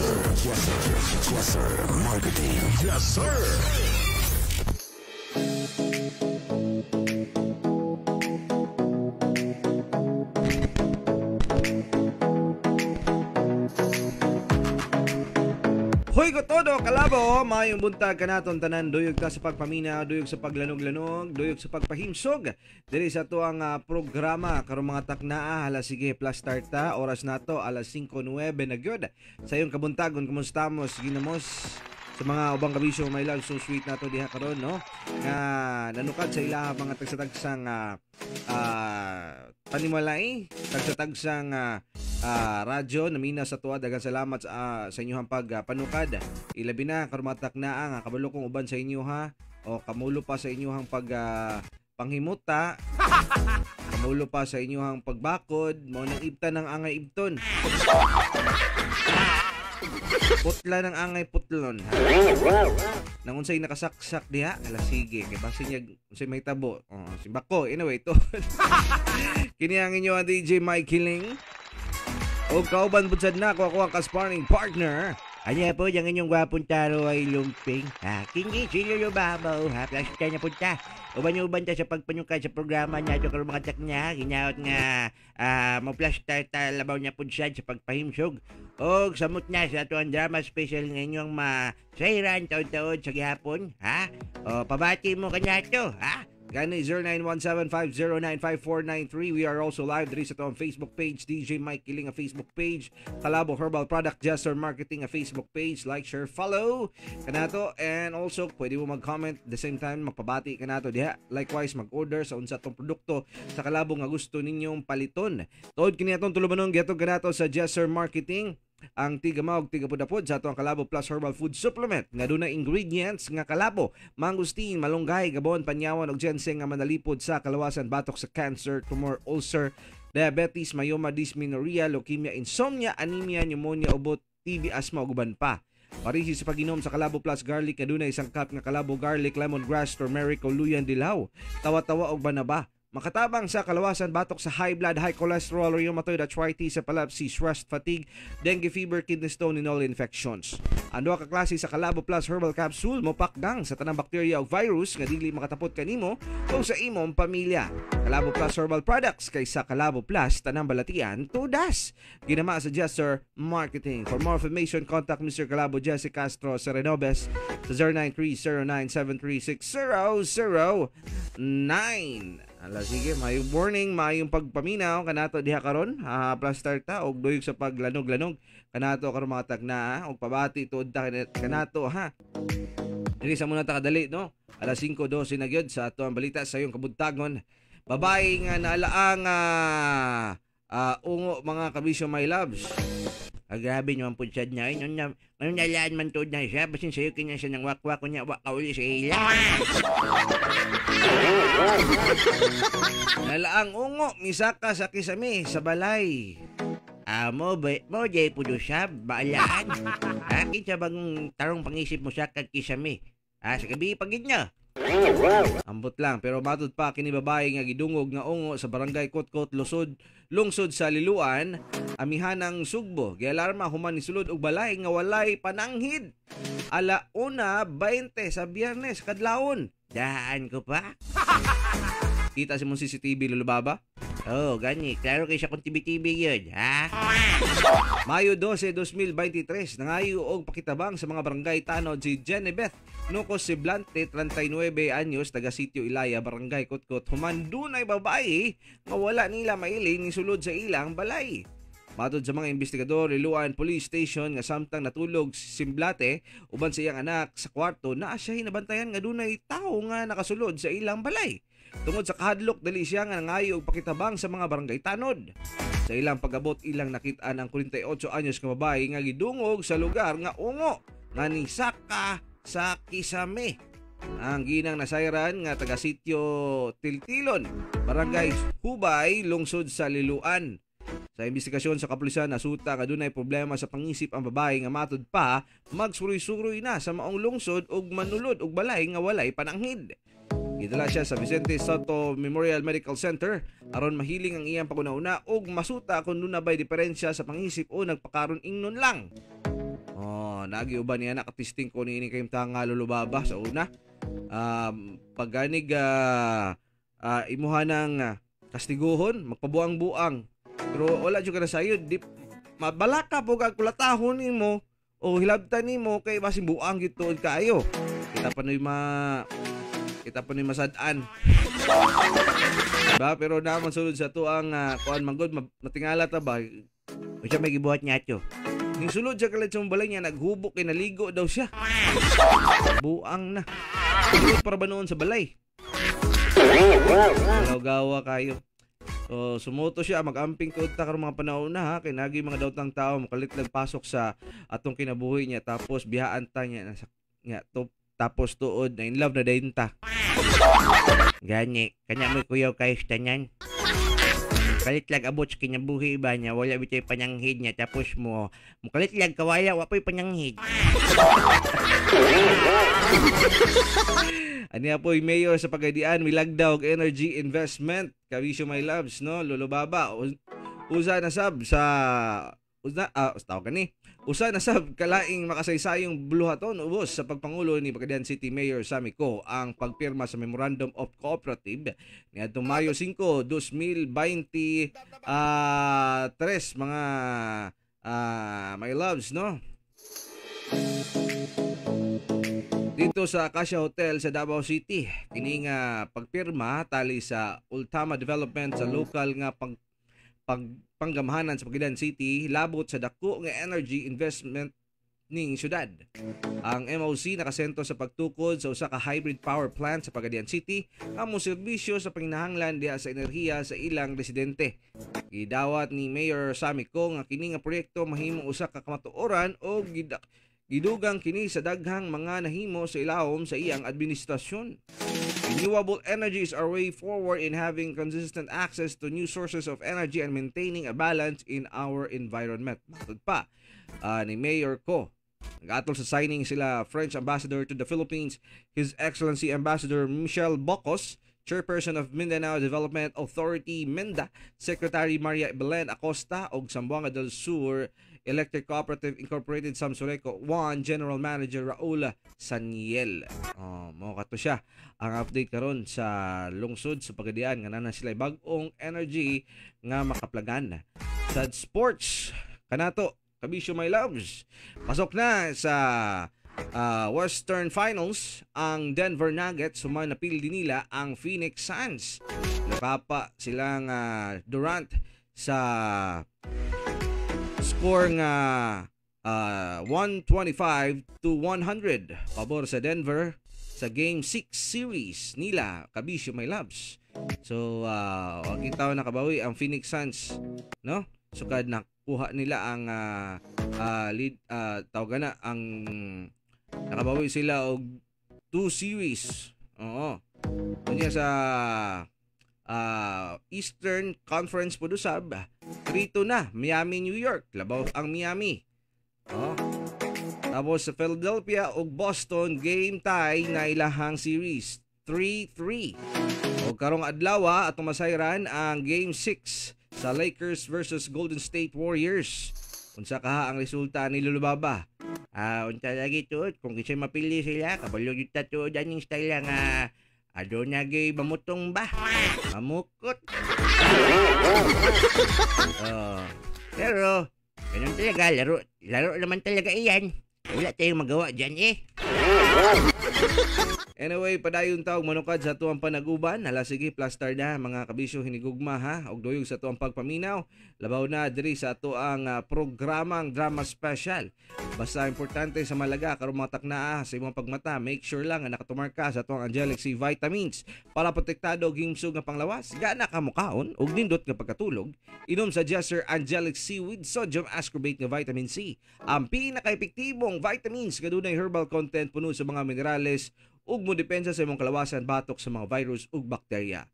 Jesser, Jesser, Jesser Marketing. Yes, sir. Hoy ko todo kalabo, maayong buntag kanaton tanan, duyog ta sa pagpamina, duyog sa paglanog-lanog, duyog sa pagpahimsog. Diri sa ato ang programa karon mga taknaa, hala sige plus start ta, oras nato alas 5:09 na gyud. Sa iyong kabuntagon, kumusta mo? Ginamos sa mga ubang kabisyo, my love, so sweet nato diha karon, no? Nga nanukad sa ilaha mga tagsa-tagsang panimalay, tagsa-tagsang radyo namina sa tuwa. Daghang salamat sa inyong pagpanukad. Ilabi na karumatak na ang kabalo kong uban sa inyo ha, o kamulo pa sa inyong pag panghimuta, kamulo pa sa inyong pagbakod, mao nang ibta ng angay ibton. Putla ng angay putlon. Ha? Nang unsay nakasaksak diha, ala sige kay basin niya unsay may tabo. Oh, simbako. Anyway, to. Kini ang inyo ang DJ Mike Killing. O kauban pud sad nako ako ang ka-sparring partner. Anya po, yung inyong gwapong taro ay lumping. Ha, kingi, silo yung babaw. Ha, plastic na punta. Uban-uban ta sa pagpanyungkad sa programa niya. Ito karoon mga tsak niya. Ginaot nga, maplastar ta labaw niya po siya sa pagpahimsog. O samot na sa ato ang drama special nga inyong masairan taon-taon sa gihapon. Ha? O, pabati mo kanya ito. Ha? Gani 0917-509-5493. We are also live diri sa atong Facebook page, DJ Mike Kiling a Facebook page, Kalabo Herbal Product Jester Marketing a Facebook page. Like, share, follow kanato, and also pwede mo mag-comment the same time magpabati kanato diha. Likewise mag-order sa unsa tong produkto sa Kalabo nga gusto ninyong paliton. Tuod kini atong tulubanon gihatod kanato sa Jester Marketing ang tigamaog tigapudapod sa ato ang Kalabo Plus Herbal Food Supplement nga dunay ingredients nga kalabo, mangustin, malunggay, gabon, panyawan ug ginseng nga manalipod sa kalawasan, batok sa cancer, tumor, ulcer, diabetes, myoma, dysmenorrhea, leukemia, insomnia, anemia, pneumonia, ubot, TB, asthma ug uban pa. Parisi sa pag-inom sa Kalabo Plus Garlic nga dunay isang cup nga kalabo garlic, lemongrass, turmeric o luyan dilaw, tawa-tawa ug banaba. Makatabang sa kalawasan, batok sa high blood, high cholesterol, rheumatoid arthritis, epilepsy, stress, fatigue, dengue fever, kidney stone, and all infections. Ang duha ka klase sa Kalabo Plus Herbal Capsule mopakdang sa tanang bakterya o virus nga dili makatapot kanimo o sa imong pamilya. Kalabo Plus Herbal Products, kay sa Kalabo Plus tanang balatian tudas. Ginama sa Jester Marketing. For more information, contact Mr. Kalabo Jesse Castro sa Renobes sa 0930-973-6009. Ala sige, mayong morning, mayong pagpaminaw kanato diha karon, plus start ta og duyog sa paglanog-lanog kanato karon mga tagna og pabati tuod ta kanato ha. Diri sa muna ta kadali, no. Alas 5:12 na gyud sa ato ang balita sa iyong kabuntagon. Babae nga naalaang ungo mga kabisyo my loves. Ah, grabe naman po sad na yun. Ngayon nalaan man tuod na siya. Basin sa'yo kanya siya ng wakwak ko niya. Wakauli sa ila. Nalaang ungo, misaka sa kisame, sa balay. Ah, mo ba, mo jay po do siya, baalaan. Akin sa bagong tarong pangisip mo siya kag kisame. Ah, sa gabi pagid niya. Ambot lang, pero matud pa kini babae nga gidungog nga ungo sa barangay Kotkot, Lusod, lungsod sa Liluan, amihanang Sugbo. Gialarma human nisulod og balay nga walay pananghid. Ala 1:20 sa Biyernes kadlawon. Daan ko pa. Kita si mong CCTV lulubaba? Oh, gani. Klaro kay siya kung TV-TV yun, ha? Mayo 12, 2023, nangayo og pakitabang sa mga barangay tanod si Jenebeth Nucos Siblante, 39 anyos, taga Sitio Ilaya, Barangay Kotkot. Human dunay babae nga wala nila mailin ni sulod sa ilang balay. Matod sa mga investigador, Liluan Police Station nga samtang natulog si Simblate uban sa iyang anak sa kwarto, naa siya hinabantayan nga dunay tawo nga nakasulod sa ilang balay. Tungod sa kahadlok, dali siya nga nangayo og pakitabang sa mga barangay tanod. Sa ilang pag-abot, ilang nakit-an ang 48 anyos nga babae nga gidungog sa lugar nga ungo nga nisaka sa kisame. Ang ginang nasayran nga taga sitio Tiltilon, Barangay Hubay, lungsod sa Liluan. Sa investigasyon sa kapulisan, nasuta nga dunay problema sa pangisip ang babae nga matud pa magsuroy-suroy na sa maong lungsod ug manulod og balay nga walay pananghid. Gidala siya sa Vicente Soto Memorial Medical Center aron mahiling ang iyang paguna-una ug masuta kung duna bay diferensya sa pangisip o nagpakaron ingnon lang. Naagi uban niya nakatisting ko niini kayong tanga lulubaba sa una. Pagganig imuha ng kastiguhon, magpabuang-buang. Pero wala jud ka na sayod, di mabalaka po kag kulatahon nimo o hilabtan nimo kay basin buang gid tuod kaayo. Kita pa nuy masad-an. Diba? Pero naman sulod sa tuang kuan manggod matingala ta ba? Unsa may gibuhat niya ato? Ning sulod siya kalit sa balay niya, naghubok kay naligo daw siya. Buang na. Sulod para ba noon sa balay? Gawa kayo. So, sumuto siya, mag-amping tuod ta karon mga panahon na ha, kay nagi mga daotang tao makalit lang pasok sa atong kinabuhi niya, tapos bihaan ta niya nasa niya to, tapos tuod na in love na dayon ta. Gani, kanya mo'y kuyaw kayo sa tanan. Kalit lag abot sa kinabuhi ba niya, wala bitay pananghid niya, tapos mo mukalit lag kawala, wa pa'y pananghid. Aniya po yung mayor sa Pagadian, milagdaw og energy investment. Kabisyo my loves, no? Lolo Baba. Usa na sab sa usa tawag kani. Usa na sab kalaing makasaysayong buluhaton ubos sa pagpangulo ni Pagadian City Mayor Sammy Co ang pagpirma sa Memorandum of Cooperative niadtong Mayo 5, 2023, mga my loves, no? Dito sa Acacia Hotel sa Davao City, kini nga pagpirma tali sa Ultama Development sa lokal nga panggamhanan sa Pagadian City labot sa dako nga energy investment ning syudad. Ang MOC nakasentro sa pagtukod sa usa ka hybrid power plant sa Pagadian City nga moserbisyo sa panginahanglan diha sa enerhiya sa ilang residente. Gidawat ni Mayor Sammy Co nga kini nga proyekto mahimong usa ka kamatuoran o gidugang kini sa daghang mga nahimo sa ilawom sa iyang administrasyon. Renewable energy is our way forward in having consistent access to new sources of energy and maintaining a balance in our environment. Matod pa ni Mayor Co. Nag-atol sa signing sila French Ambassador to the Philippines, His Excellency Ambassador Michel Bocos, Chairperson of Mindanao Development Authority, MINDA, Secretary Maria Belen Acosta, og Zamboanga del Sur Electric Cooperative Incorporated Samsureco 1 General Manager Raul Saniel. Oh, mao kato siya ang update karon sa lungsod sa Pagadian nga naa sila bag-ong energy nga makaplagan. Sa sports kanato, kabisyo my loves. Pasok na sa Western Finals ang Denver Nuggets, human napili nila ang Phoenix Suns. Napapa silang Durant sa score nga 125-100 pabor sa Denver sa Game 6 series nila, kabisyo my loves. So kita nakabawi ang Phoenix Suns, no? Sukad nakuha nila ang lead, tawag na ang nakabawi sila og 2 series. Oo. Unya sa Eastern Conference po usab, 3-2 na Miami, New York. Labaw ang Miami. Oh. Tapos sa Philadelphia ug Boston, game tie na ilahang series 3-3. O karong adlaw atong masayran ang game 6 sa Lakers versus Golden State Warriors. Unsa kaha ang resulta ni Lolo Baba? Unsa lagi tuod kung kisay mapili sila, kabalo gyud ta tuod aning style nga aduna gyud mamutong ba? Mamukot. Pero ganun talaga, laro naman talaga iyan. Wala tayong magawa dyan eh. Anyway, padayon taog manukad sa tuang panaguban. Hala sige, plaster na mga kabisyo hinigugma ha. Og duyog sa tuang pagpaminaw. Labaw na diri sa tuang programang drama special. Basta importante sa malaga karong mga taknaa sa imong pagmata, make sure lang nga nakatumarka sa tuang Angelic C vitamins para protektado og himsog nga panglawas. Gana ka mukaon og nindot nga pagkatulog. Inom sa Jesser Angelic C with sodium ascorbate nga vitamin C. Ang pinaka-epektibong vitamins kadunay herbal content puno sa mga minerales ug mo depensa sa imong kalawasan batok sa mga virus ug bakterya.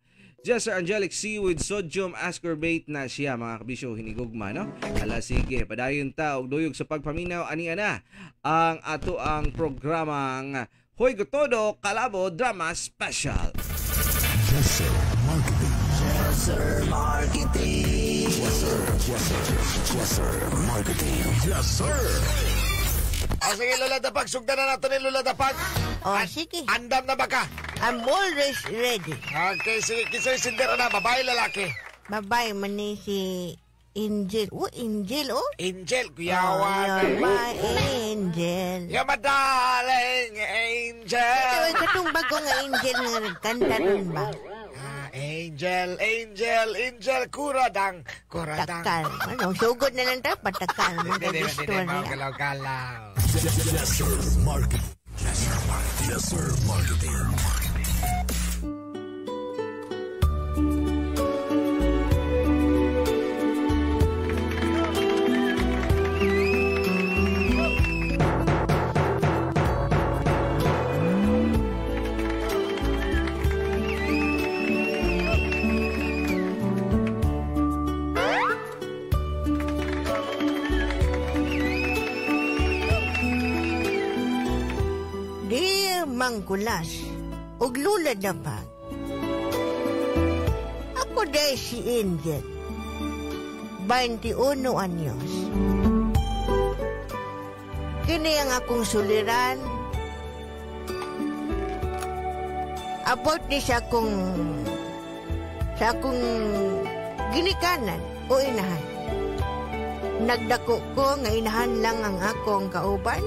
Jesser Angelic C with sodium ascorbate na siya mga kabisyo hinigugma, no? Hala sige, padayon ta og duyog sa pagpaminaw ani ana ang ato ang programang Hoy Gotodo Kalabo Drama Special. Jesser Marketing. Jesser Marketing. Jesser, Jesser, Jesser Marketing. Yes, sir. Ah, sige, Lola Dapag. Sugdan na nato ni Lola Dapag. Oh, sige. Andam na ba ka? I'm always ready. Okay, sige. Kinsa yung sinder na? Babae, lalaki? Babae man ni si Angel. Oh, Angel, oh. Angel, kuyawan. Oh, you're my angel. You're my darling angel. Ito, katong bago nga angel nga nagkanta ron ba? Ah, angel, angel, angel, kuradang, kuradang. Takal. Ano, sugod na lang ta, patakal. Hindi, hindi, Mga hindi, mga galaw-galaw. Jesser Marketing. Jesser Marketing. Mangkulas ug Lola Dapag. Ako day si Angel, 21 anyos. Kini ang akong suliran about ni sa akong ginikanan o inahan. Nagdako ko nga inahan lang ang akong kauban.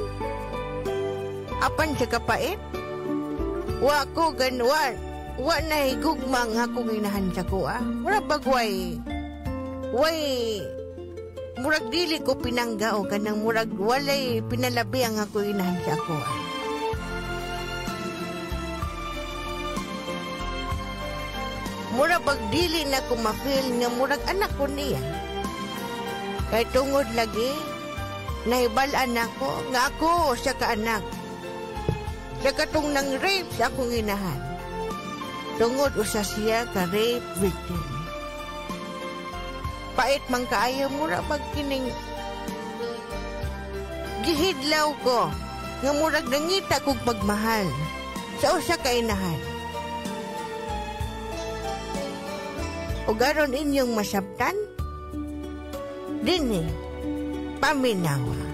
Apan sa kapait, wa ko ganwa, wa na higugma ang akong inahan sa kuha. Murag bagway, way, murag dili ko pinangga o kanang murag walay pinalabi ang akong inahan sa kuha. Murag bag dili na ko ma-feel nga murag anak ko niya. Kay tungod lagi, nahibal-an ako nga ako sa kaanak. Sa katong nang rape sa akong inahan. Tungod usa siya ka rape victim. Pait man kaayo mura pag kining gihidlaw ko nga murag nangita kog pagmahal sa usa ka inahan. O garon inyong masabtan? Dinhi, paminawa.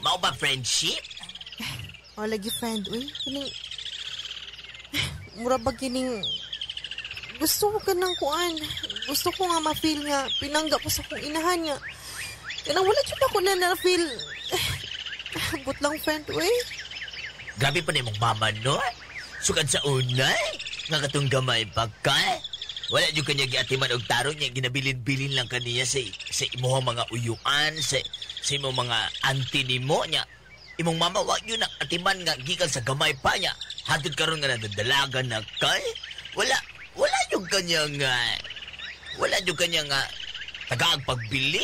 Mao ba friendship? O, lagi friend, uy. Kining... Mura ba kining... Gusto ko ka ng kuan. Gusto ko nga ma-feel nga. Pinangga ko sa kong inahan nga. Kanang wala dyan ako na na-feel. But lang, friend, uy. Grabe pa na imong mama, no? Sukad sa una, nga katong gamay pagka. Wala dyan kanya giatiman og tarong niya. Ginabilin-bilin lang kaniya sa imuhang mga uyuan, sa imong mga auntie nimo niya. Imong mama, wag yun ang atiman nga gikan sa gamay pa niya. Hatod karon nga nadadalagan na kay. Wala yung kanyang, wala yung kanyang tagaag pagbili.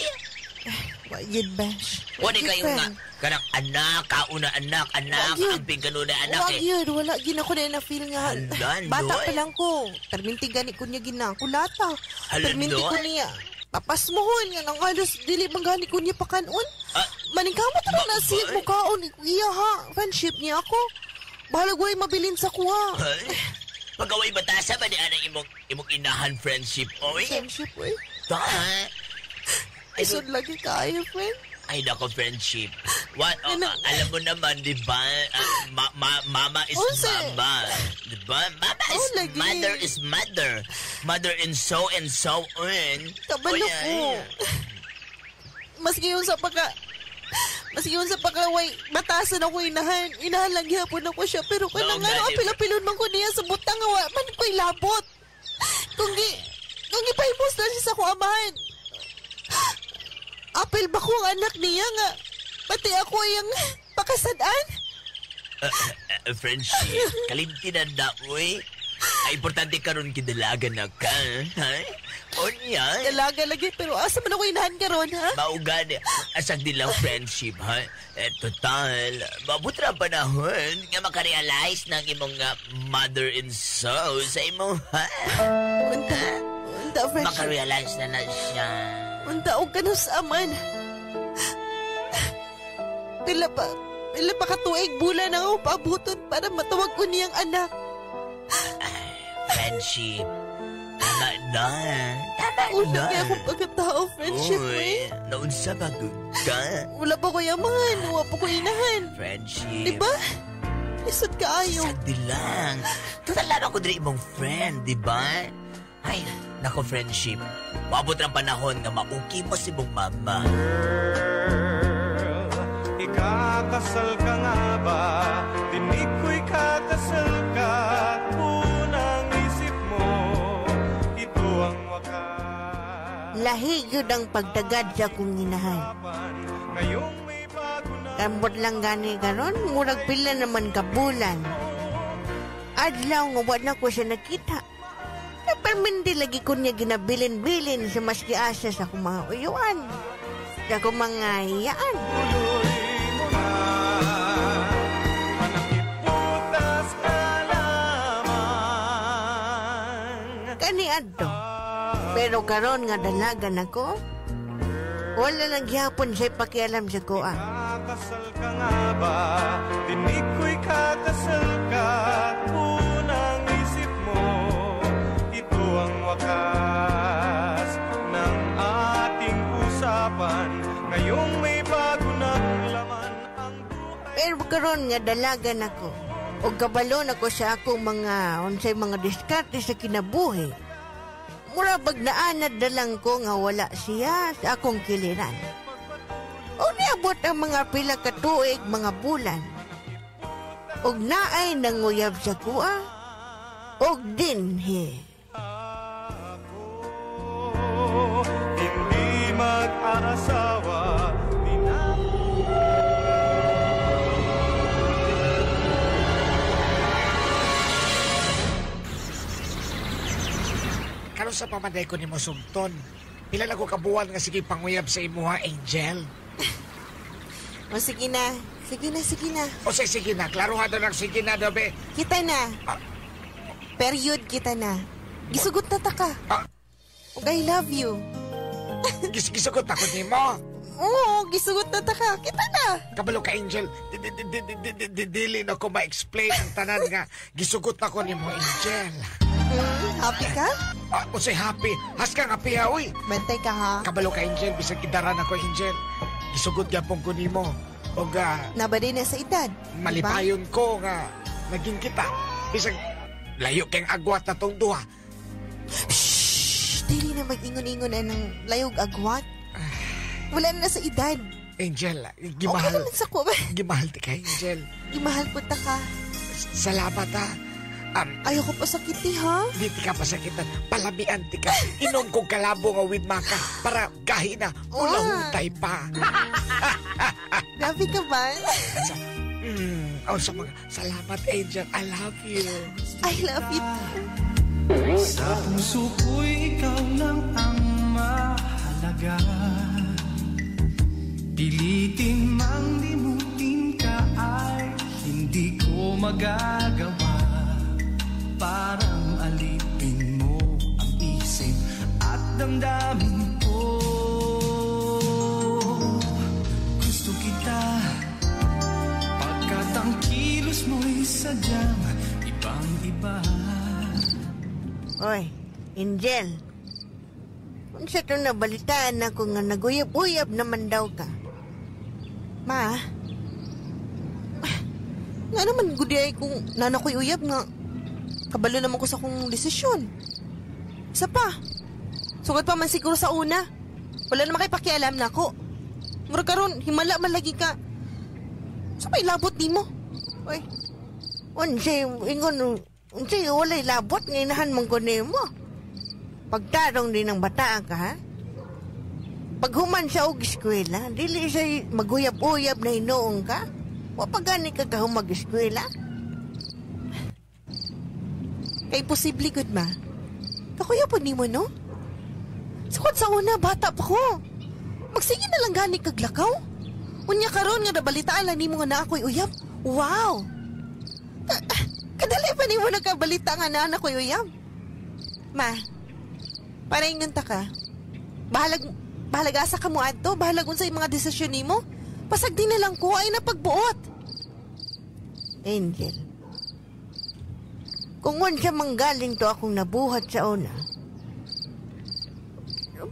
Wa yun, Bash. Wala kayo nga, kanang anak, kauna anak, anak, amping kanuna anak. Wag yun, wala gin ako na na-feel nga. Halan, bata pa lang ko. Terminti gani ko niya ginakulata. Terminti ko niya. Papasmuhon nga nang halos dili man gani ko niya pakanon. Maningkamot na na siya mukaon. Iya ha, friendship niya ako. Bahalag way mabilin sa kuha. Pagaway batasa ba ni anang imong inahan friendship, oy? Friendship, oy. Ta. Isod lagi kaayo, friend. Ay, nako, friendship. What, oh, Ano? alam mo naman, di ba? Mama is Unsa? mama. Di ba? Mama is Oh, lagi. mother is mother. Mother in so and so on. Kabalo Uy, ko. ay. Maski yun sa pagka... Maski yun sa pagka, way, batasan ako inahan. Inahan lang gihapon ako siya. Pero kanang No, ano, gani. apil-apilon man ko niya sa butang nga, wa man ko'y labot. Kung ipahimos na siya sa akong amahan. Apil ba ko ang anak niya nga? Pati ako yung pakasadaan? Friendship, kalimti na na, uy. Ay, importante karon kidalaga na ka. Ha? Unya. Dalaga lagi, pero asa man ako inahan karon, ha? Maugan, asag din lang friendship, ha? Eh, total, mabot ra ang panahon nga makarealize ng imong mother in soul sa imong, ha? Unta, unta, friendship. Makarealize na na siya. Unta, og kanus aman. Pila pa katuig bulan ang akong paabuton para matawag ko niyang anak. Friendship. Tama na. Tama Una na. kaya akong pagkatao, friendship, Uy, eh. naunsa ba gud ka? Wala pa ko yamahan, wala pa ko inahan. Friendship. Diba? Isod kaayo. Sagdi lang. Total lang ako diri imong friend, di ba? Ay, nako friendship. Maabot ang panahon nga mauki mo si imong mama. Girl, ikakasal ka nga ba? Tinig ko'y kakasal ka. Unang isip mo, ito ang wakas. Lahi gyud ang pagtagad sa akong inahan. Ngayong may bago na Tambot lang gani karon, murag pila naman ka bulan. Adlaw nga wa na ko siya nakita. Permindi lagi ko niya ginabilin-bilin sa maski asa sa akong mga uyuan. Sa akong mga hiyaan. tuloy mo na. Panakiputas ka lamang. Kani adto. Pero karon nga dalaga nako, wala lang gihapon siya pakialam sa kuha. Kakasal ka nga ba? Tinig ko'y kakasal ka. Unang isip mo, ito ang wakas ng ating usapan. Ngayong may bago ng laman ang buhay. Pero karon nga dalaga nako, og kabalo nako sa akong mga unsay mga diskarte sa kinabuhi. Mura bag naanad na lang ko nga wala siya sa akong kiliran. O niabot ang mga pila ka tuig, mga bulan. Og naay nanguyab sa kuha, og dinhi. Ako, hindi mag-aasawa. Di na Karon sa pamanday ko nimo sumton. Pila na ko kabuwan nga sige panguyab sa imuha, Angel. O sige na, sige na, sige na. O say, sige na, klaro ha daw ng sige na daw be. Kita na. Period kita na. Gisugot na ta ka. Ah. Og I love you. Gisugot ako nimo. Oo, gisugot na ta ka. Kita na. Kabalo ka, Angel. Dili na ko ma-explain ang tanan nga gisugot ako nimo, Angel. Happy ka? Ah, o say happy. Haska nga piya, uy. Bantay ka ha. Kabalo ka, Angel. Bisag idaran ako, Angel. Gisugot gyapon ko nimo. Og Nabali na sa edad. Diba? malipayon ko nga naging kita. Bisag layo kang agwat na tong duha. Shh! Dili na mag-ingon-ingon anong layog agwat. Wala na sa edad. Angel, Okay gimahal. naman sa ko. Gimahal ti ka, Angel. Gimahal po ta ka. Salamat ha. Ayoko pa sakiti ha. Di ti ka pasakitan. Palamian ti ka. Inom kong kalabo nga with maka para gahi na ulahutay pa. Grabe ka ba? Oh, sa mga, salamat, Angel. I love you. I love you too. Sa puso ko'y ikaw lang ang mahalaga. Pilitin mang limutin ka ay hindi ko magagawa. Parang alipin mo ang isip at damdamin ko. Gusto kita pagkat ang kilos mo'y sadyang ibang-iba. Oy, Angel. Unsa to nabalitaan ako nga naguyab-uyab naman daw ka. Ma, nga naman gudi ay kung nana ko'y uyab nga kabalo naman ko sa akong desisyon. Isa pa, sugat pa man siguro sa una. Wala naman kay pakialam na ako. Murag karon himala man lagi ka. Sa may labot nimo? Uy, unsay ingon, unsay walay labot nga inahan mong ko nimo. Pagtarong din ng bata ka, ha? Paghuman sa og eskwela, dili siya maguyab-uyab na hinuong ka. Wa pa gani ka kahumag eskwela. Kay posible gud ma. Kakuya po nimo, no? Sukod sa una, bata pa ko. Magsige na lang gani kag lakaw. Unya karon nga nabalitaan lang nimo nga naa ko'y uyab. Wow! Kadali pa nimo nagkabalita nga naa ko'y uyab. Ma, para ingon ta ka. Bahalag asa ka mo adto, bahalag unsay mga desisyon nimo. Pasag din na lang ko ay napagbuot. Angel, kung unsa manggaling to akong nabuhat sa una,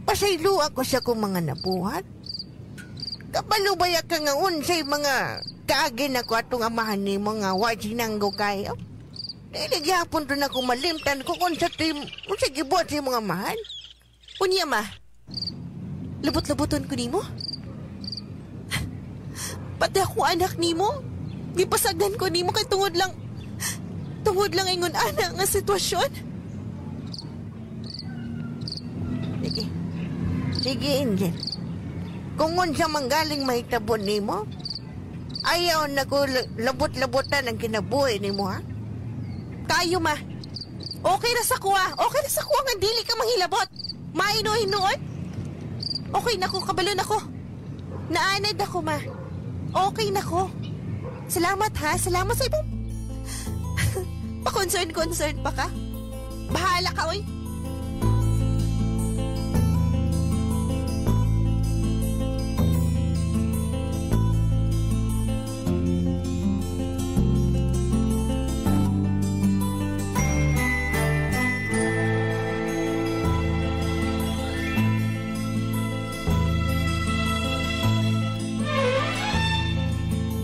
pasaylo ako sa akong mga nabuhat. Kabalo ba ka nga unsay mga kaagin ako atong amahan ni mga wa sinanggo kayo? Dili gyapon to na ko malimtan kung unsa to unsa gibuhat sa imong amahan. Unya ma, lubot-luboton ko nimo. Pati ako anak nimo, gipasagdan ko nimo kay tungod lang ingon ana nga sitwasyon. Sige. Sige, Angel. Kung unsa manggaling mahitabo nimo, ayaw na ko labot-labotan ang kinabuhi nimo, ha? Kayo, ma. Okay na sa kuha. Okay na sa kuha nga dili ka manghilabot. Maino-hinuon. Okay na ko, kabalo na ko. Naanad ako, ma. Okay na ko. Salamat, ha? Salamat sa ibang... Pa-concern-concern pa ka? Bahala ka, oy.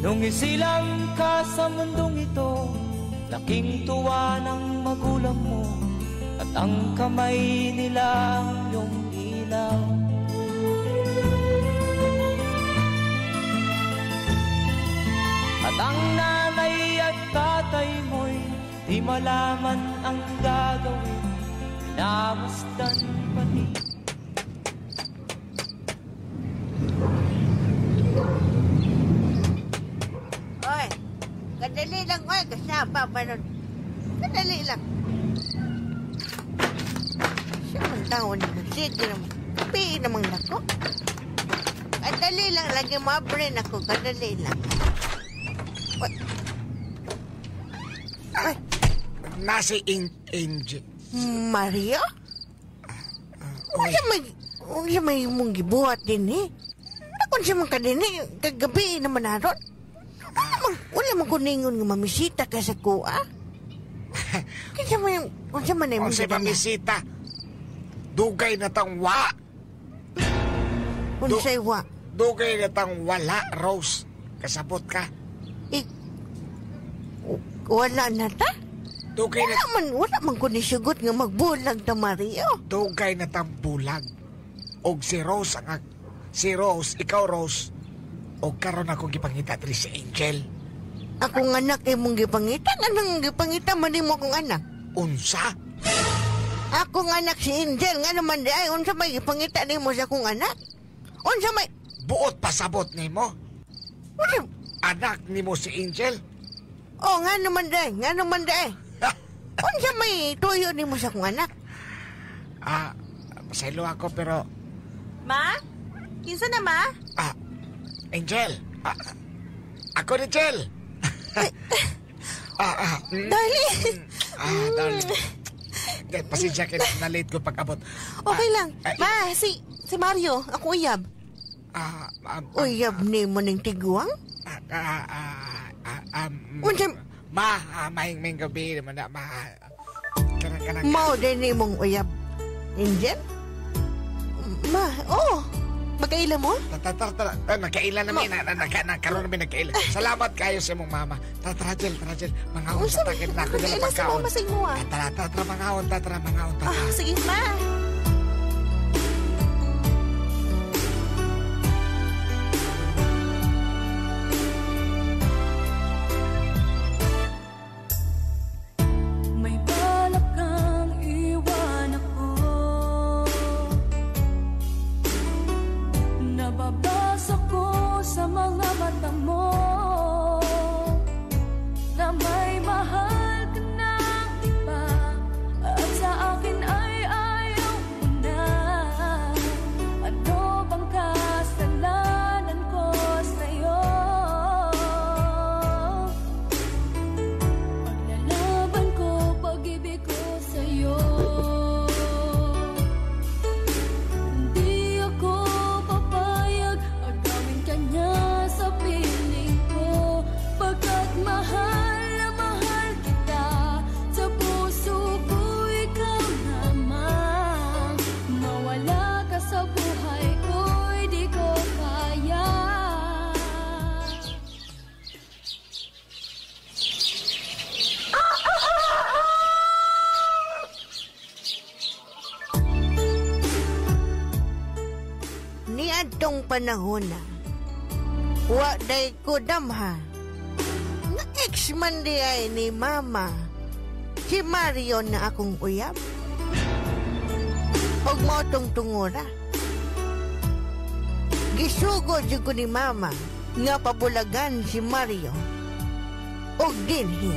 Nung isilang ka sa mundong ito, laking tuwa ng magulang mo, at ang kamay nila ang iyong ilaw. At ang nanay at tatay mo'y di malaman ang gagawin, minamasdan pati. Oy, kadali lang, oy, kasama pa nun. Kadali lang. Siya man tao ni sige naman. Kapiin namang nako. Kadali lang, lagi maabrin ako. Kadali lang. Oy. Ay. Nasa Angel. Mario? Unsa may mong gibuhat din eh. Nakon siya man ka din eh. Kagabi naman naron. Wala man kuningon nga mamisita ka sa kuha. Kinsa may, unsa man ay mong Unsa mamisita? Dugay na tang wa. Unsay wa? Dugay na tang wala, Rose. Kasabot ka. Eh, wala na ta? Dugay na... Wala man ko nisugot nga magbulag ta, Mario. Dugay na tang bulag. Og si Rose, si Rose, ikaw Rose, og karon akong gipangita diri si Angel. Akong anak imong gipangita? Anong gipangita man nimo akong anak? Unsa? Akong anak si Angel, nga naman di ay, unsa may gipangita nimo sa akong anak? Unsa may... Buot pasabot nimo? Unsa? Anak nimo si Angel? Oh, nga naman di ay, nga naman di ay. Unsa may tuyo nimo sa akong anak? Ah, pasaylo ako pero... Ma? Kinsa na, ma? Ah, Angel. Ako ni Angel. Darling. Darling. Pasensya ka na late ko pag-abot. Okay lang. Ma, si Mario, ako uyab. Uyab ni mo ng tiguang? Ma, mahing gabi naman na, ma. Mao din ni mong uyab, Angel? Ma, oh. Magkaila mo? Tara, tara, tara. Nagkaila namin. Nakaroon namin nagkaila. Salamat kayo sa imong mama. Tara, tara, Jel, tara, Jel. Mangahon sa takit na ako dala Magkaila sa pagkaon. mama sa imo ah. Tara, tara, tara, mangahon, tara, tara, mangahon, tara. Ah, sige, ma. May balak kang iwan ako. Nababasa ko sa mga mata mo na may mahal ka ng iba at sa akin ay ayaw mo na. Ano bang kasalanan ko sa'yo? Paglalaban ko, pag-ibig ko sa'yo. Hindi ako papayag, agawin ka niya sa piling ko. Pagkat mahal na mahal kita, sa puso ko ikaw lamang. Mawala ka sa buhay ko'y di ko kaya. Niadtong panahon na, wa day ko damha. Nga ex man di ay ni mama, si Mario na akong uyab. Og mao tong tungura. Gisugo jud ko ni mama nga pabulagan si Mario. Og dinhi.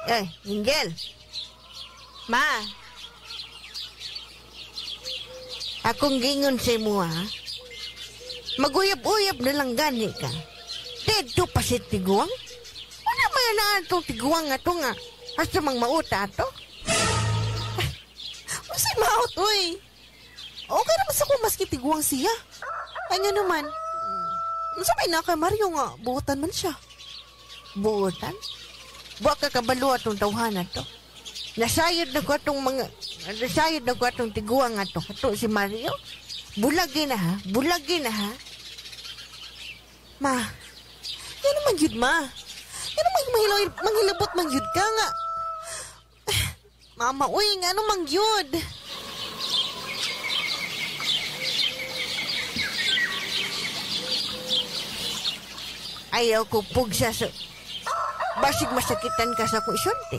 Eh, Angel. Ma, Akong gingon sa imo, ha? Maguyab-uyab na lang gani ka. Dito pa si Tiguang? Wala man na atong Tiguang ato nga. Hasta mang mauta ato? Unsay maot, uy. Okay naman sa kung maski tiguang siya. Ay nga naman. Unsa may na kay Mario nga, buotan man siya. Buotan? Buwa ka kabalo atong tawhana to. Nasayod na ko atong mga... Nasayod na ko atong tiguang ato. Ato si Mario. Bulagi na ha? Bulagi na ha? Ma, yan naman yun, ma. Yan naman manghilabot man yun ka nga. Mama, uy, nga ano mang yun? Ayaw ko pugsa sa... Basig masakitan ka sa akong isulti.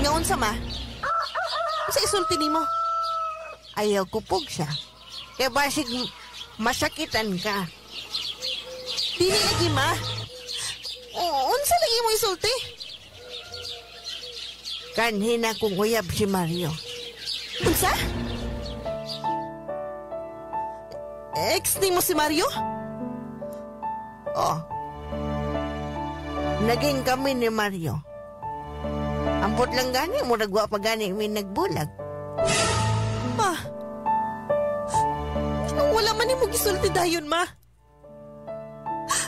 Nga unsa, ma? Unsa isulti nimo? Ayaw ko pugsa. Kaya basig masakitan ka. Dili lagi, ma. O, unsa lagi mo isulti? Kanhin akong uyab si Mario. Unsa? Ex nimo si Mario? Oh. Naging kami ni Mario. Ampot lang gani, murag wa pa gani mi nagbulag. Ma, wala man nimo gisulti dayon, ma.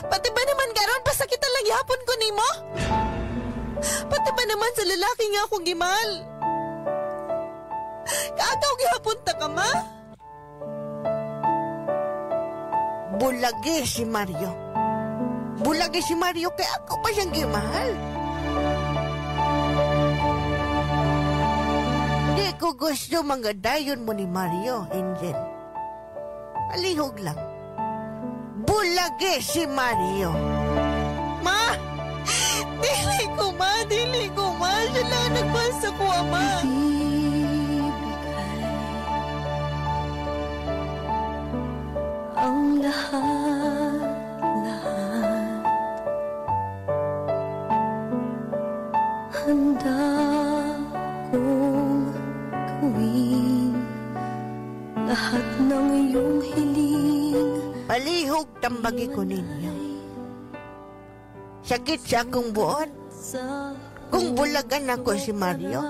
Pati ba naman karon pasakitan lang yapon ko nimo? Pati ba naman sa lalaki nga akong gimahal? Kaagaw gihapon ta ka, ma? Bulagi si Mario. Bulagi si Mario kaya ako pa siyang gimahal. Di ko gusto mga dayon mo ni Mario, Angel. Alihog lang. Bulagi si Mario. Ma! Dili ko, ma! Dili ko, ma! Siya lang nagmahal sa kuha, ma! Ang lahat, lahat handa kong gawin, lahat ng iyong hiling. Palihog tambagi ko ninyo. Sakit sa akong buot. Kung bulagan ako si Mario,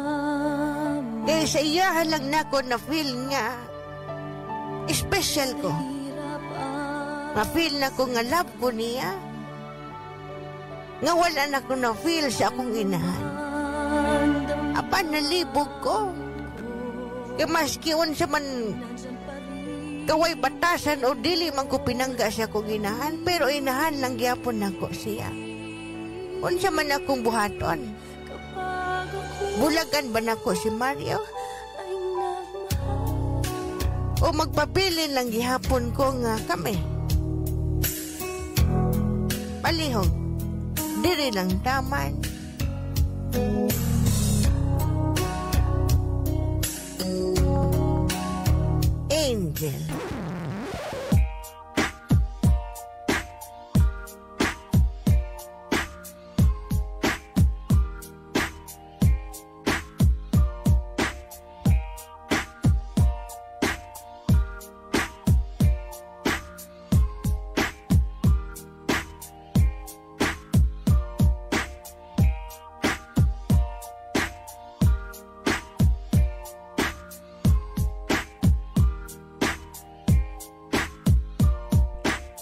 kaya sa iya halang na ako na feel nga Special ko. Nga feel na ko nga love ko niya. Nga wala na ko na feel sa akong inahan. Apan nalibog ko. Kaya maski unsa man kaway batasan o dili man ko pinangga sa akong inahan, pero inahan lang gyapon nako siya. Unsa man akong buhaton? Bulagan ba nako si Mario? O magpabilin lang gihapon ko nga kami? Palihog, diri lang taman. Angel.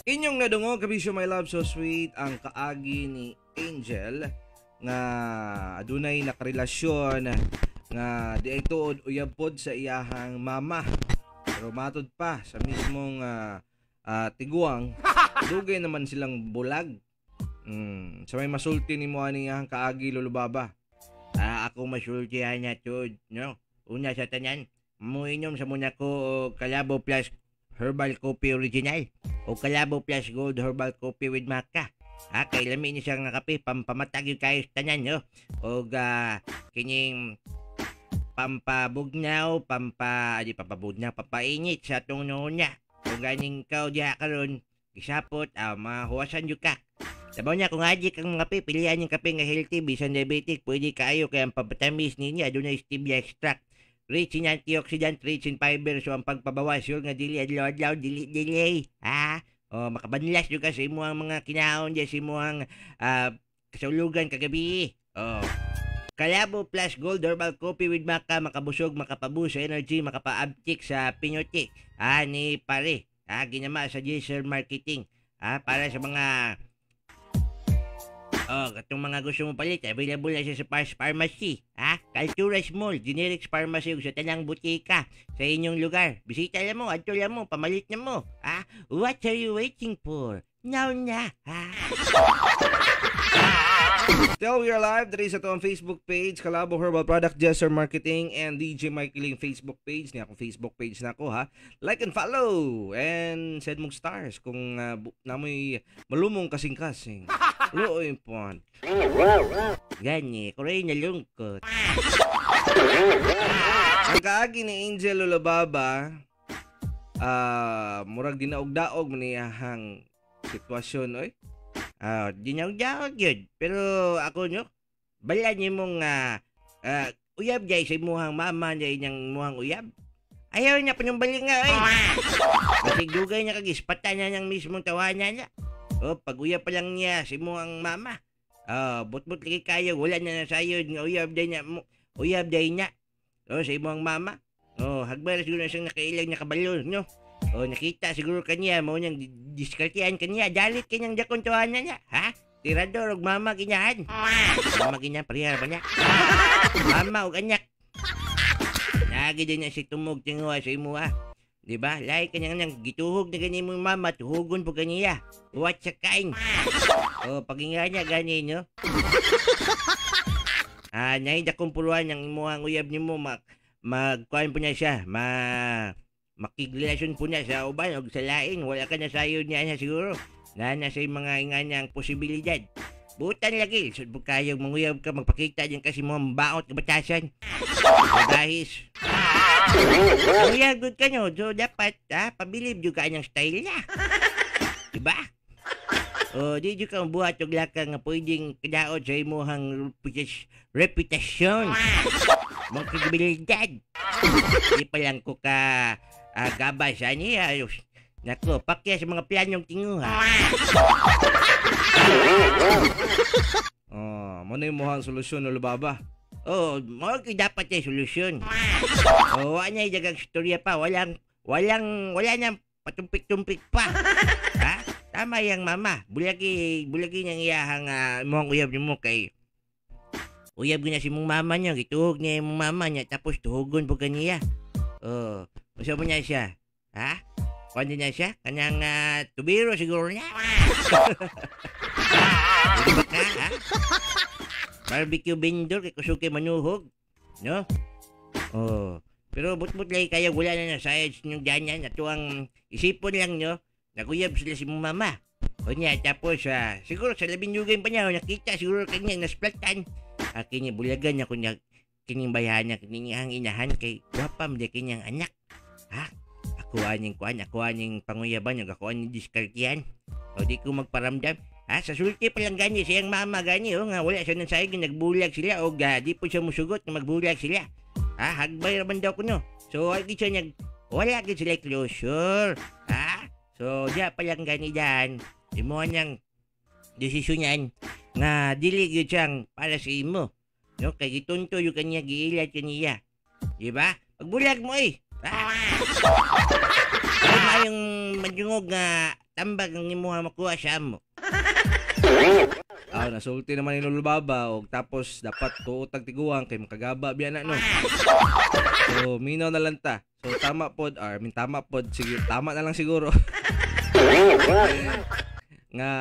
Inyong nadungog, kabisyo my love, so sweet, ang kaagi ni Angel nga adunay nakarelasyon nga di ay tuod uyab pod sa iyahang mama. Pero matud pa sa mismong tiguang, dugay naman silang bulag. Sa may masulti nimo ani iyahang kaagi, Lolo Baba. Ako masulti niya tuod, no? Una sa tanan, muinom sa muna ko Kalabo Plus Herbal Coffee Original o Kalabo Plus Gold Herbal Coffee with Maca. Kay lami ni siya nga kape, pampamatag yung kayo sa tanan, no? O kining pampabugnaw, pampainit sa atong noon niya. O ganing kao diha karon, gisapot, mahuwasan yun ka. Sabaw niya, kung adik ang mga kape, pilihan yung kape nga healthy, bisan diabetic, pwede kayo, kaya ang papatamis niya, doon na stevia extract. Rich in antioxidant, rich in fiber, so ang pagpabawas yun nga dili adlaw-adlaw, dili delay. Ha? O, makabanlas yun kasi mo ang mga kinaon dyan, sa imuang kasaulugan kagabi. O, Kalabo Plus Gold Herbal Coffee with Maca, makabusog, makapaboost sa energy, makapa-uptick sa pinuti. Ni pare. Ginama sa Jason Marketing. Para sa mga katong mga gusto mo palit, available na siya sa Pars Pharmacy. Cultura Small, Generics Pharmacy ug sa tanang butika sa inyong lugar. Bisita lang mo, adto lang mo, pamalit na mo. What are you waiting for? Now na. Still, we are live. There is ato ang Facebook page, Kalabo Herbal Product, Jesser Marketing, and DJ Mike Ling Facebook page. Niya akong Facebook page na ako, ha. Like and follow. And send mong stars kung namoy malumong kasing-kasing. Luoy pon. Gani, kuray na lungkot. Ang kaagi ni Angel Lolo Baba, murag dinaog-daog maniyahang sitwasyon, oy. Dinaog-daog yun. Pero ako, no, bala niyo mong uyab jay sa imuhang mama niya inyang muhang uyab. Ayaw niya panumbalik nga, oy. Kasi dugay niya kagispatan niya niyang mismong tawanan niya. Oh, pag uyab pa lang niya sa imuhang mama. But-but lagi kayo, wala na nasayod nga uyab day niya. Uyab day niya. Oh, sa imuhang mama. Oh, hagbara siguro na siyang nakailag niya kabalon, no? Oh, nakita siguro kanya, mao niyang diskartehan kanya, dalit kanyang dakon tawanan niya, ha? Tirador og mama kinyahan. Mama kinyahan, parehar ba niya? Mama og anak. Lagi din niya si tumog tinguha sa imuha. Diba? Lahi kanyang nang gituhog na gani mong mama, tuhugon po kaniya. What sa kain? Oh, paginga niya gani, no? Naida kong puluhan ng imuhang uyab nimo, magkuhan po niya siya, makigrelasyon po niya sa uban o sa laing. Wala ka na sayo niya niya siguro. Na nasa yung mga inga niyang posibilidad. Butan lagi. So, kayong manguyab ka, magpakita din kasi mga baot kabatasan. Dahis. Manguyab good ka nyo. So, dapat, pabilib yung ka niyang style niya. Diba? O, di dyan ka mabuhat yung lakang nga pwedeng kadaot sa imuhang reputasyon. Mga kredibilidad. Di pa lang ko ka gabay sa niya. Nako, pakya sa mga planong tinguha. Oh, mo na yung muhang solusyon, Lolo Baba. Oh, mo dapat yung solusyon. Oh, wala niya dagang istorya pa. Walang Walang wala nang patumpik-tumpik pa. Ha? Tama yang mama. Bulagi bulagi niyang iyahang imong uyab nimo kay uyab na si mong mama niya, gituhog niya imong mama niya tapos tuhugon po kaniya. Oh, unsa mo niya siya? Ha? Kuan din niya siya? Kanang tubiro siguro niya. Di ba ka, ha? Barbecue vendor kay kusog kay manuhog. No? Oh. Pero but-but lagi kayo wala na na sa inyong ganyan. Ato ang isipon lang nyo. Naguyab sila si mong mama. O niya, tapos siguro sa labing yugay pa niya, nakita siguro kanya nasplatan. Kini bulagan niya kunya kining bayana kining ang inahan kay gwapa man kinyang anak. Ha? Ako aning kuan, ako aning panguyaban, ako aning diskartiyan. O di ko magparamdam. Ha, sa sulti pa lang gani siyang mama gani oh, nga wala siya nang sayag nagbulag sila o di po siya musugot nga magbulag sila. Ha, hagbay ra man daw kuno. So ay siya nag wala gid sila closure. Ha? So diya pa lang gani dan. Imo niyang desisyon yan nga dili gyud siyang para sa imo. No, kay gitunto yung kanya giilat kaniya. Di ba? Pagbulag mo eh. Ah! Ay mayong madungog nga tambag ang imuha makuha sa amo. Ah, nasulti naman ni Lolo Baba og tapos dapat tuot ang tiguang kay makagaba biya na no. So minaw na lang ta. So tama pod, or I mean, tama pod, sige, tama na lang siguro. Nga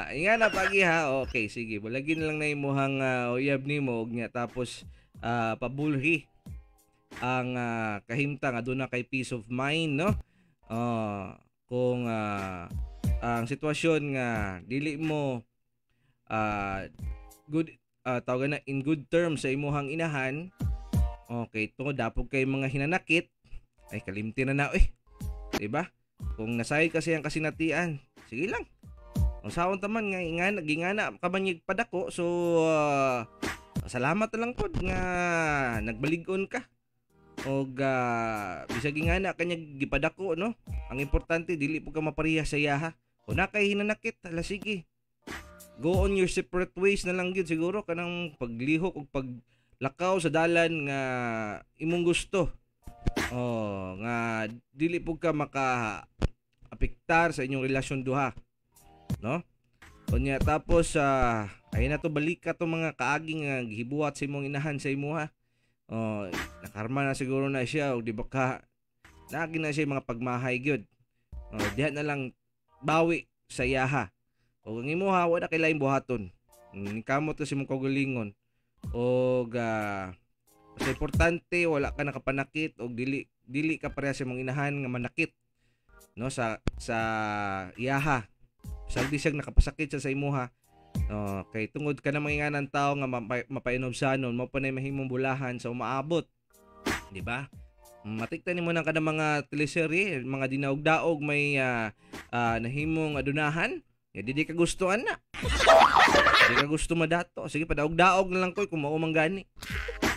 nga na pagi ha. Okay, sige. Bulagin na lang na imuhang uyab nimo og nya tapos pabulhi ang kahimtang aduna kay peace of mind no. Kung ang sitwasyon nga dili mo good tawagan na in good terms sa imuhang inahan, okay, tungod dapog kay mga hinanakit, ay kalimti na na eh. Diba? Kung nasayod kasi ang kasinatian, sige lang. Ang saon taman nga ingana gingana ka man padako, so salamat na lang pod nga nagbalig-on ka. Og bisag ingana kanya gipadako no. Ang importante dili pud ka mapareha sa iyaha. Kung na kay hinanakit, hala sige. Go on your separate ways na lang gyud siguro kanang paglihok og paglakaw sa dalan nga imong gusto. Oh, nga dili pud ka maka apektar sa inyong relasyon duha. No? Unya tapos ay na to balik ka to mga kaaging nga gihibuhat sa imong inahan sa imuha. Oh, nakarma na siguro na siya og di ba ka naagi na siya mga pagmahay gyud. Oh, diha na lang bawi sa iyaha. Og ang imuha wala kay laing buhaton. Nikamot ka sa imong kaugalingon. Og sa importante wala ka nakapanakit og dili dili ka pareha sa imong inahan nga manakit no sa iyaha. Sagdi siyang nakapasakit siya sa imuha. No, kay tungod ka na mga ng tao nga mapainobsanon, mao pa nay mahimong bulahan sa umaabot. Di ba? Matikta nimo nang kada mga teleserye, mga dinaog-daog may nahimong adunahan. Ya di ka gusto ana. Di ka gusto madato. Sige padaog-daog na lang koy kung mao man gani.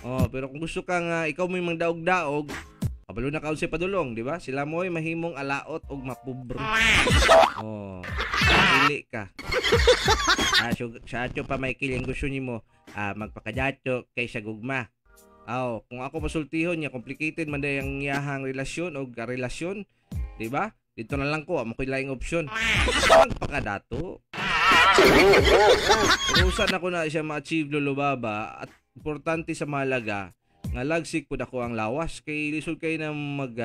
Oh, pero kung gusto ka nga ikaw mo'y mangdaog-daog, kabalo na ka unsay padulong, di ba? Sila mo'y mahimong alaot og mapobre. Oh, dili ka. So, sa ato pa Michael, ang gusto nimo magpakadato kaysa gugma. Aw, kung ako pasultihon niya, complicated man day ang iyahang relasyon og relasyon, di ba? Dito na lang ko, amo ko'y laing opsyon. Magpakadato. Pero usa na ko na siya ma-achieve Lolo Baba, at importante sa mahalaga nga lagsik pud ako ang lawas kay lisod kay na mag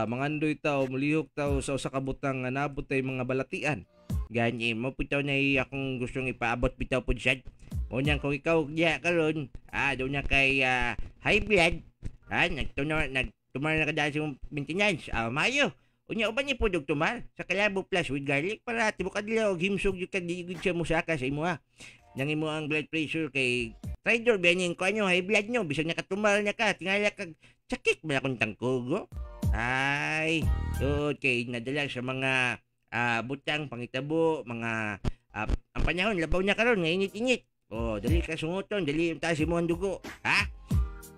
mangandoy tao, mulihok tao sa usa ka butang nga nabot tay mga balatian. Gani mo pud taw na akong gustong ipaabot bitaw pud sad. Mo niyang kung ikaw diya karon, doon na kay high blood, nagtunar nagtumar na kada sa imong maintenance. Mayo. Unya uban ni pud og tumar sa Kalabo Plus with garlic para tibok adlaw og himsog jud ka di gud siya mosaka sa imo ha. Nang imo ang blood pressure kay trader biyanin ko anyo high blood nyo bisag nakatumar na ka tingala kag sakit ba akong tangkogo. Ay, so kay nadala sa mga butang pangitabo, mga ang panahon labaw na karon nga init-init. Oh, dali ka sunguton, dali yung taas imo ang dugo, ha?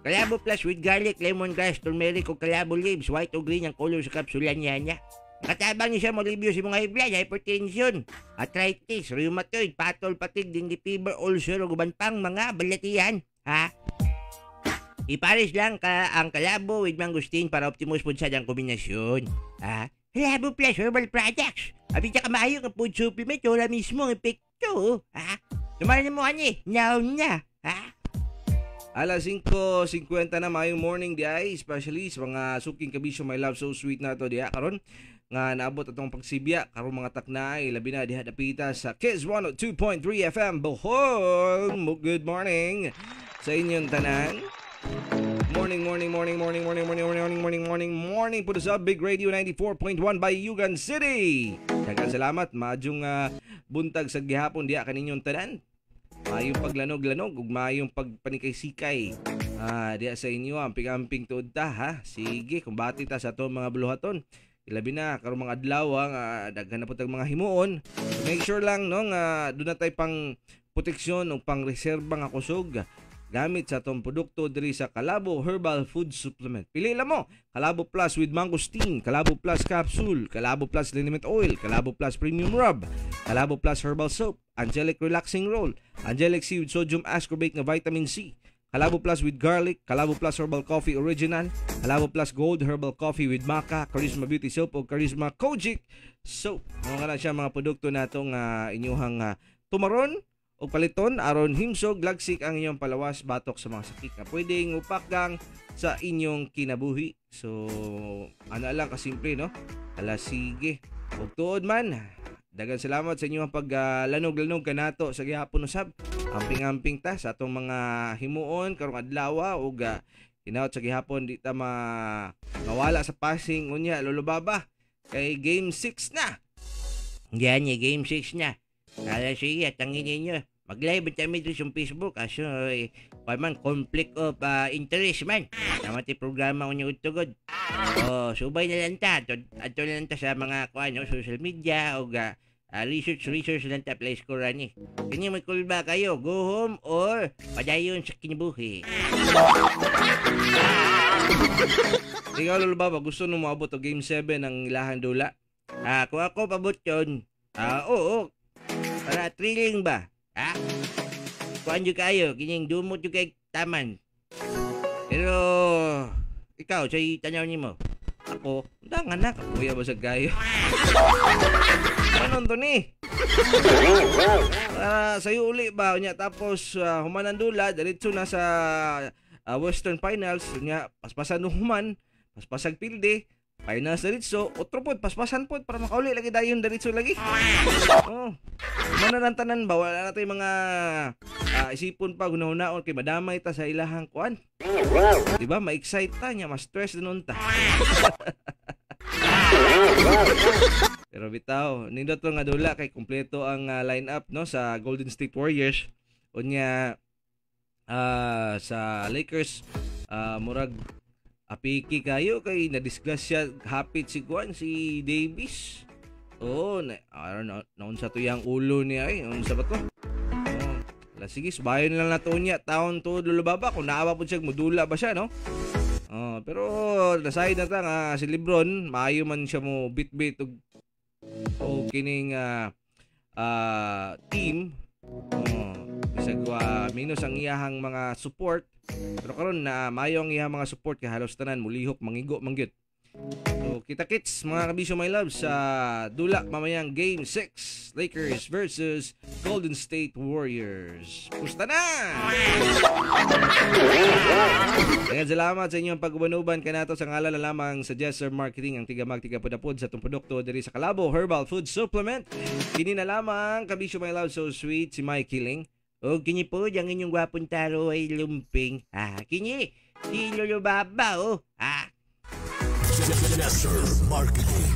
Kalabo Plus with garlic, lemongrass, turmeric o kalabo leaves, white o green ang color sa kapsula niya niya. Katabang niya siya molibyo sa mga high blood, hypertension, arthritis, rheumatoid, patol, patig, dengue fever, ulcer, o uban pang mga balatian, ha? Ipares lang ka ang kalabo with mangustin para optimus po sa ang kombinasyon. Ha? Kalabo Plus Herbal Products. Abi ka maayo nga food supplement, wala mismo ang epekto. Ha? Tumaran mo ani, now na. Ha? Alas 5:50 na, mayong morning di ay, especially sa mga suking kabisyo my love so sweet na to diha karon nga naabot atong pagsibya karon mga taknay, labi na diha dapita sa Kiss 102.3 FM Bohol. Good morning sa inyong tanan. Morning, morning, morning, morning, morning, morning, morning, morning, morning, morning, morning po sa Big Radio 94.1 Bayugan City. Daghang salamat, maadjong buntag sa gihapon diha kaninyong tanan. Maayong paglanog-lanog ug maayong pagpanikay-sikay diha sa inyo, amping-amping tuod ta ha. Sige, kumbati ta sa atong mga buluhaton. Ilabi na karong mga adlaw nga daghan na pud tag mga himuon. Make sure lang no nga doon na tay pang proteksyon ug pang reserba nga kusog gamit sa atong produkto diri sa Kalabo Herbal Food Supplement. Pili lang mo, Kalabo Plus with Mangosteen, Kalabo Plus Capsule, Kalabo Plus Liniment Oil, Kalabo Plus Premium Rub, Kalabo Plus Herbal Soap, Angelic Relaxing Roll, Angelic C with Sodium Ascorbate na Vitamin C, Kalabo Plus with Garlic, Kalabo Plus Herbal Coffee Original, Kalabo Plus Gold Herbal Coffee with Maca, Charisma Beauty Soap o Charisma Kojic Soap. Mga na siya mga produkto natong inyuhang tumaron o paliton aron himsog lagsik ang inyong palawas batok sa mga sakit na pwedeng upakgang sa inyong kinabuhi. So ano lang kasimple no? Ala sige. Ug tuod man, daghang salamat sa inyong paglanog-lanog kanato sa gihapon usab. Amping-amping ta sa atong mga himuon karong adlaw ug hinaut sa gihapon di ta mawala sa passing unya Lolo Baba kay game 6 na. Yan, game 6 na. Ala sige, tangin ninyo. Mag-live kami dito sa Facebook. Aso, man, conflict of interest man. Tama ti programa ko niyo utugod. Oh, subay na lang ta. Ato na lang ta sa mga kuano, social media o research lang ta play score ani. Kanya may kulba kayo, go home or padayon sa kinabuhi. Ikaw Lolo Baba, gusto nung maabot og game 7 ng ilahan dula? Kung ako pabot yun, oo. Para thrilling ba? Ha? Kuan jud kayo, kining dumot jud kay taman. Pero ikaw say tanaw nimo. Ako, undangan na kapuya ba sa kayo. Ano to ni? Sayo uli ba unya tapos human ang dula diretso na sa Western Finals unya paspasan human, paspasag pilde. Finals diretso, otro pod paspasan pod para makauli lagi dayon diretso lagi. Oh. Mana nang tanan ba wala na tay mga isipon pa gunahunaon kay madamay ta sa ilahang kuan. Di ba? Ma-excite ta nya, ma-stress din ta. Pero bitaw, nindot nga dula kay kumpleto ang lineup no sa Golden State Warriors. Unya sa Lakers murag apiki kayo kay nadisgrasya hapit si kuan si Davis. Oo, na, I don't know, naunsa to yang ulo niya ay, unsa ba to? Oh, ala sige, subayon lang nato niya taon to Lolo Baba kung naawa pud siya mudula ba siya no? Oh, pero nasayod na ta nga si LeBron maayo man siya mo bit-bit og o kining team. Oh, bisag minus ang iyahang mga support. Pero karon na maayo ang iyahang mga support kay halos tanan mulihok mangigo mangyud. So kita kits mga kabisyo my love sa dula mamayang game 6 Lakers versus Golden State Warriors. Pusta na! Daghang salamat sa inyong pag-uban-uban kanato sa ngalan na lamang sa Jesser Marketing ang tigamag tigapudapod sa atong produkto diri sa Kalabo Herbal Food Supplement. Kini na lamang kabisyo my love so sweet si Mike Kiling. O kini po ang inyong gwapong taro ay lumping. Ah, kini si Lolo Baba oh. Ah. Jesser Marketing.